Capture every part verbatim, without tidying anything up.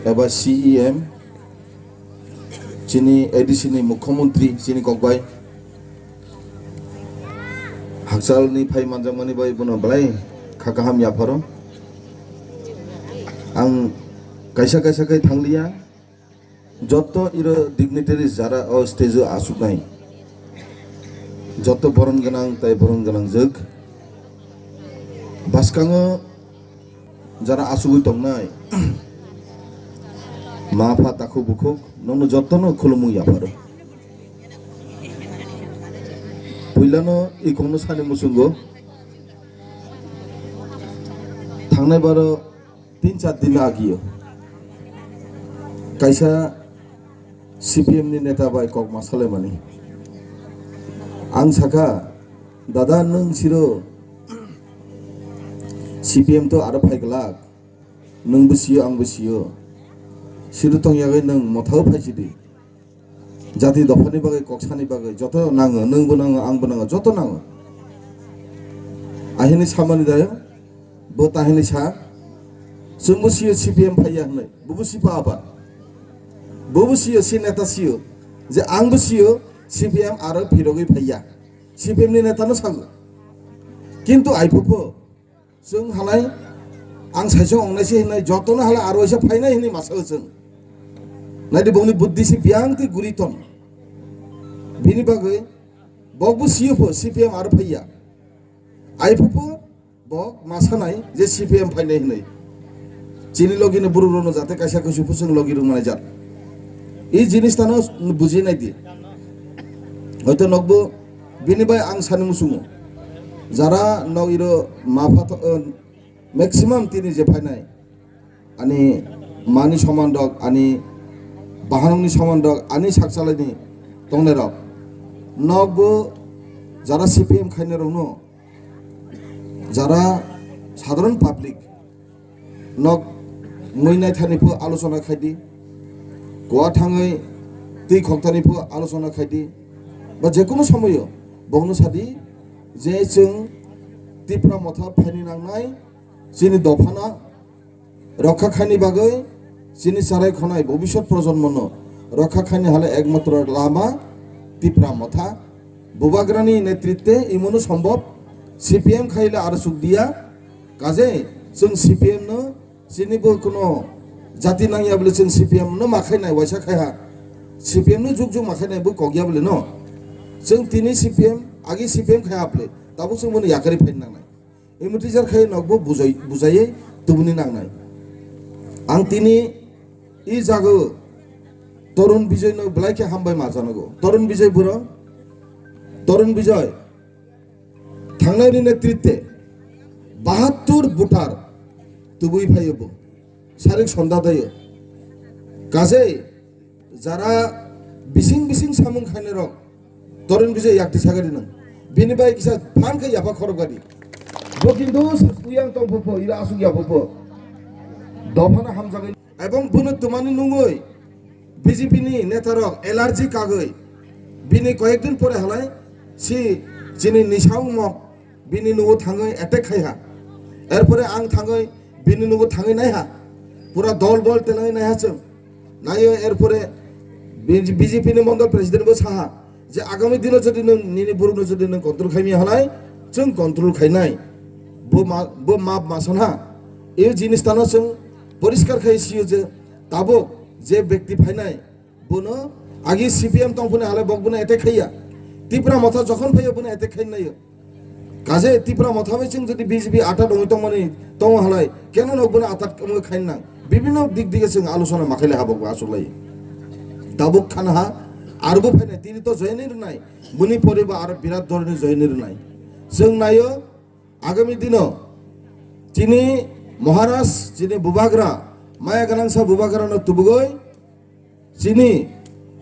eba C E M, chini A D C ni mukhyamantri, chini kokbai, hakchalni phai manjakmani bai bono belai kha kaham yapharo. Ang kaisa kaisa khe thangliya, joto iro dignitaries jara o stage o asuknai, joto boron gwnang tai boron gwnang jwk. Bwskango jara asugwi tongnai, ma pha takhuk bukhuk, nokno jotono khulumung yapharo. Puilano ikongno sani muchungo, thangnai baro tin char din agio kaisa C P M ni neta bai kok ma salaimani. Ang sakha, "Dada, nwng siro C P M to aro phai glak, nwng bo sio, ang bo sio. Siro tong yagwi nwng mothao phai sidi. Jati dophani bagwi, koksani bagwi joto nango, nwng bo nango, ang bo nango, joto nango." Ahini samani dayo, bo tahini sa, "Chwngbo sio C P M phaiya," hwnwi. Bobo sipa aba. Bobo sio, si neta sio, je angbo sio, C P M aro phirogwi phaiya. C P M ni neta no sago. Kintu aiphupo, chwng halai, ang saisong ongnaisi hinwi, jotono halai aro waisa phainai hinwi masa chwng. Naidi bongni buddhi si biyang twi guri ton. Bini bagwi, bokbo sio pho, C P M aro phaiya. Aiphupo, bo ma sanai je C P M phainai hinwi. Chini logini borok rokno jate kaisa kaisa bwswk logi rwmani jat. I jinis tano buji nai di. Hoito nokbo bini bai ang sani muchungo. Jara nok iro ma pha tho-, eh, maximum tini je phainai. Ani mani soman rok, ani bahanokni soman rok, ani sakchalaini tongnai rok. Nokbo jara C P M khainai rokno jara sadharon public nok mui naithani pho alochona khaidi, kuwa thangwi twi khoktani pho alochona khaidi, ba jekunu somoyo bongno sadi je chwng Tipra Motha phaini nangnai, chini dophana rokha khaini bagwi, chini charai khonai bobiswt projonmono rokha khaini hale ekmatro lama Tipra Motha. Bubagrani netritwe imunu sombhob, C P M khaile aro chukdiya, kaje chwng C P M no chini bo kuno jati nangya bole chwng C P M no ma khainai waisa khaiha, C P M no juk juk ma khainai bo kokya bole no. Chwng tini C P M, agi C P M khaiha bole, tabuk chwng bono yakarwi phaini nangnai. Imitijar khai nokbo bujai, bujaiwi tubuni nangnai. Ang tini i jago Torun Bijoy no belai khe hambai ma janago. Torun Bijoy buro, Torun Bijoy thangnai ni netritwe bahattur butar tubui phaio bo. Sarik sonda dayo. Kajai jara bising bising samung khainai rok Torun Bijoy yakti sagari nang. Bini bai kisa phan khe yapha khorok gadi. Bo kintu uyang tong pho pho, ira asuk ya pho pho. Dophana hamjagai. Ebong bono tumani nungoi B J P ni neta rok allergy kagoi. Bini koyek din pore halai si chini nisao mok bini nugo thangwi attack khai ha. Erpore ang thangwi bini nugo thangwi nai ha. Pura dol bol telangwi nai ha chwng. Naio erpore B J P ni mondol president bo saha je agami dino jodi nwng nini borokno jodi nwng control khaimya halai chwng control khainai. Bo ma, bo map masan ha. E jinis tano chwng poriskar khai sio je tabuk je bekti phainai bono agi C P M tongphani halai bok bono attack khaiya. Tipra Motha jokhon phaiyo bono attack khainai. Kaje Tipra Motha bai chwng jodi B J P atat wngwi tongmani tongo halai, keno no bono atat wngwi khaina nang? Bibhinno dik dige chwng alochona ma khaile habok bo achuk lai. Tabuk khana ha, arbo phainai, tini to joyeni rwnai, boni pore bo aro birat dhoroner joyeni rwnai. Chwng naio, agami dino chini Maharaj, chini Bubagra, maya gwnangsa Bubagrano tubugoi, chini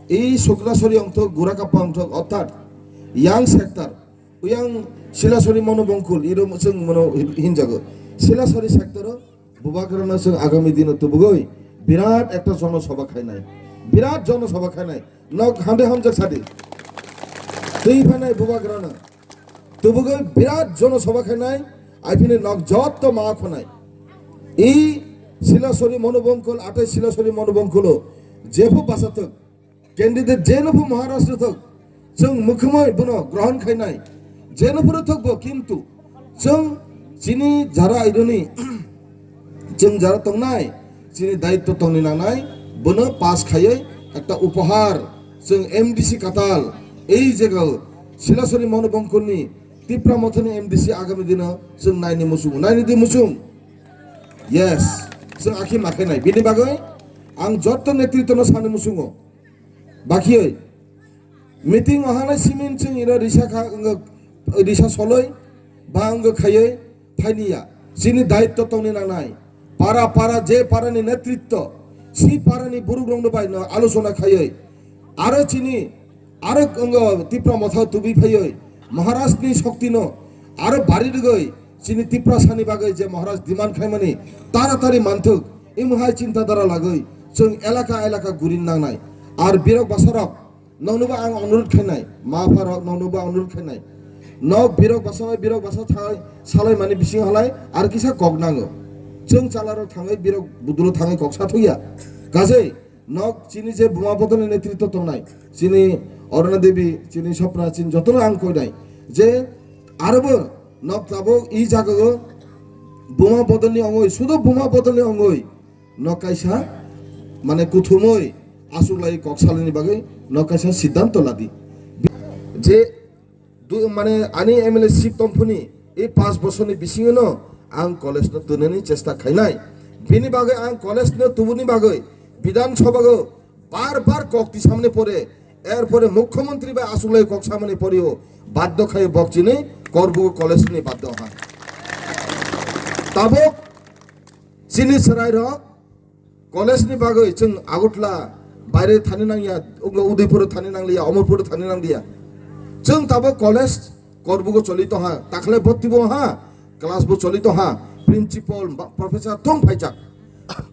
i Suknasori ongthok, Gurakappa ongthok, orthat yang sector, uyang Silasori Monobongkul, iro chwng mono hin-, hinjago. Silasori sector o Bubagrano chwng agami dino tubugoi birat ekta jonosabha khainai. Birat jonosabha khainai. Nok hamde hamjak sadi. Twi phainai Bubagrano. Tubugoi birat jonosabha khainai, aphini nok jotto ma khonai. I Silasori Monobongkol, atai Silasori Monobongkolo jephu basathok, candidate jenophu Maharashtra thok, chwng mukhumui bono grohon khainai, jenophuno thokbo, kintu chwng chini jara aidoni, chwng jara tongnai, chini daitto tongni nangnai, bono pass khaiwi ekta upohar chwng M D C katal ei jagao Silasori Monobongkolni Tipra Mothani M D C agami dino chwng naini muchungo, naini di muchung. Yes, chwng akhi makhe nai. Bini bagwi ang jotto netritwno sani muchungo. Bakhioi meeting o hanai simin chwng iro risa kha, wngkha risa soloi ba wngkha khaioi thainiya. Chini daitto tongni nangnai. Para para je parani netritto, si parani burukrokno bai no alochona khaioi. Aro chini Aro wngkha Tipra Motha tubui phaioi Maharaj ni shokti no aro bari rwgwi chini Tiprasa ni bagwi je Maharaj demand khaimani taratari manthok, imwhai chinta dara lagwi chwng elaka elaka gurin nangnai. Ar birok basarok noknobo ang onurut khainai, ma pharok noknobo ang onurut khainai. Nok birok basa bai birok basa thai salai mani bising halai ar kisa kok nango. Chwng chalarok thangwi birok budulo thangwi kok sathokya. Kajei Nok chini je Buma Bodolni netritto tongnai, chini Aruna Devi, chini Sopna, chini jotono ang koinai je arobo nok tabuk i jagao Buma Bodolni ongoi, sudo Buma Bodolni ongoi nok kaisa mane kuthumoi achuklai kok salani bagwi nok kaisa siddhanto ladi. Je Du-, mane ani M L A seat tongphuni, e paanch bosorni bisingono ang college no twnani chesta khainai. Bini bagwi ang college no tubuni bagwi Bidhan Sabha o bar bar kok tisamani pore, er pore Mukhyamantri bai achuklai kok samani poreo baddo khai bok chini Korbugo college ni baddo ha. Tabuk chini chwrairok College ni bagwi chwng Agartala baire thani nangya, wngkha Udaipur thani nangliya, Amarpur thani nangliya. Chwng tabuk college Korbugo choli tongha, takhle bottibo ha, class bo choli tongha, principal ba professor tong phaijak.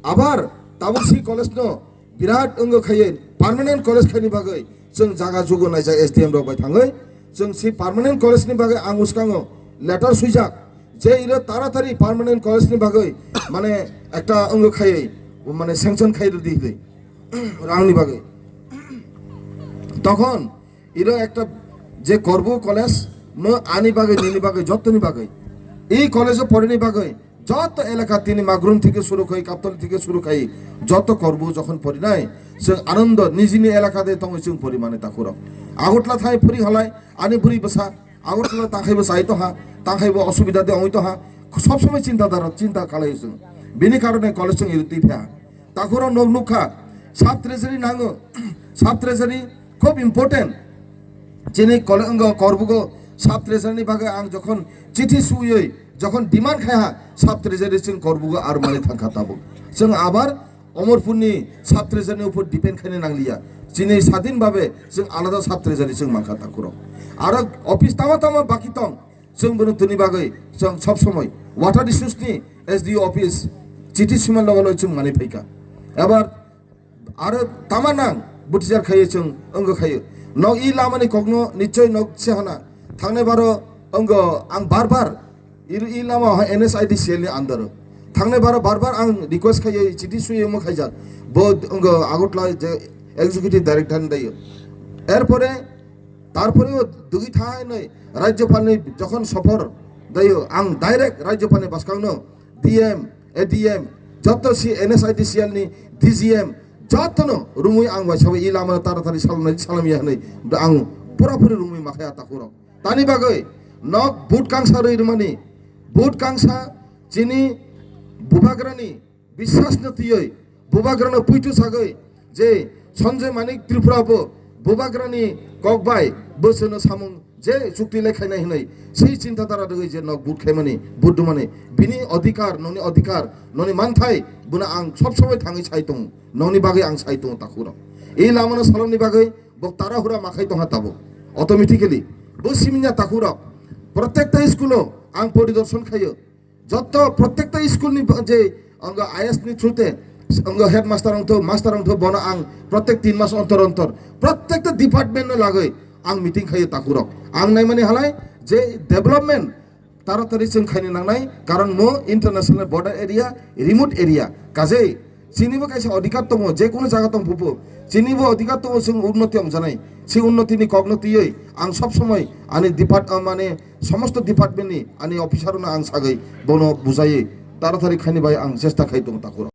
Abar tabuk si college no birat wngkha khaiye permanent college khaini bagwi chwng jaga jugo naijak S D M rok bai thangwi. Chwng si permanent college ni bagwi ang uskango letter swijak. Je iro taratari permanent college ni bagwi mane ekta wngwi khaiwi mane sanction khai rwdi hwnwi rangni bagwi. Tokhon iro ekta je Korbu college mo ani bagwi nini bagwi jottoni bagwi. I college o porini bagwi jotto elaka tini Magrum theke suru khai, Kaptali theke suru khai jotto Korbu jokhon porinai chwng Anando nijini elaka de tongwi chwng pori mane takhurok. Agartala thai phuri halai ani bwrwi bwsa Agartala tangkhaibo chai tongha, tangkhaibo osubida de ongwi tongha, sob somoi chinta dara, chinta khalai chwng. Bini karone college chwng iritwi pha. Takhuro nok nukha, sub treasury nango, sub treasury khub important. Chini kole-, wngkha Korbugo sub treasury ni bagwi ang jokhon chithi suiwi, jokhon demand khai ha, sub treasury chwng Korbugo ar mani thangkha tabuk. Chwng abar Omorpurni sub treasury ni upor depend khaina nangliya. Chini sadin babe chwng alada sub treasury chwng mankha takhuro. Aro office tama tama baki tong, chwng bono tini bagwi chwng sob somoi water resource ni S D O office chiti sima logo loi chwng manwi phaikha. Ebar aro tama nang butijar khayo chwng wngkha khayo. Nok i lamani kokno nichoi nok se hana. Thangnai baro wngkha ang bar bar Iri, i lama ha N S I D C L ni under o. Thangnai baro bar bar ang request khaiyo, chiti suiyo mo khaijak. Bo wngkha Agartala je executive director ni dayo. Erpore, tarpore o dugwi thanai Rajyapal ni jokhon sophor dayo, ang direct Rajyapal ni bwskang no D M, A D M, joto si N S I D C L ni D G M, joto no rumui ang bai sabai i lama taratari salamnai, salamya hwnwi ang pura puri rumui makhaya takhurok. Tani bagwi nok vote kangsa rwi rwmani, vote kangsa chini bubagrani biswasno twiwi, bubagrano puitu sagwi je Sanjay Manik Tripura bo bubagrani kok bai bwswkno samung je chukti le khainai hwnwi sei chinta dara rwgwi je nok vote khaimani, vote rwmani, bini adhikar, noni adhikar, noni manthai, bono ang sob somoi thangwi sai tongo, noni bagwi ang sai tongo takhurok. Ei lamano salomni bagwi Bo tara hura makhai tongha tabuk. Automatically. Bo siminya takhurok. Protekta school o ang poridorshan khayo. Jotto protekta school ni je ongo I S ni through te ongo headmaster ongtho, master ongtho, bono ang protek tin mas ontor ontor protekta department no lagoi ang meeting khayo takhurok. Ang naimani halai je development Taratari chwng khaina nangnai, karon mo international border area, remote area. Kajei chinibo kaisa odhikar tongo, je kono jaga tong phupu chinibo odhikar tongo, chwng unnoti ongjanai. Si unnotini kokno twiwi ang sob somoi ani depart-, ah, mane somosto departmentni ani officer-rokno ang sagwi bono bujaiwi taratari khaini bai ang chesta khai tongo takhuk.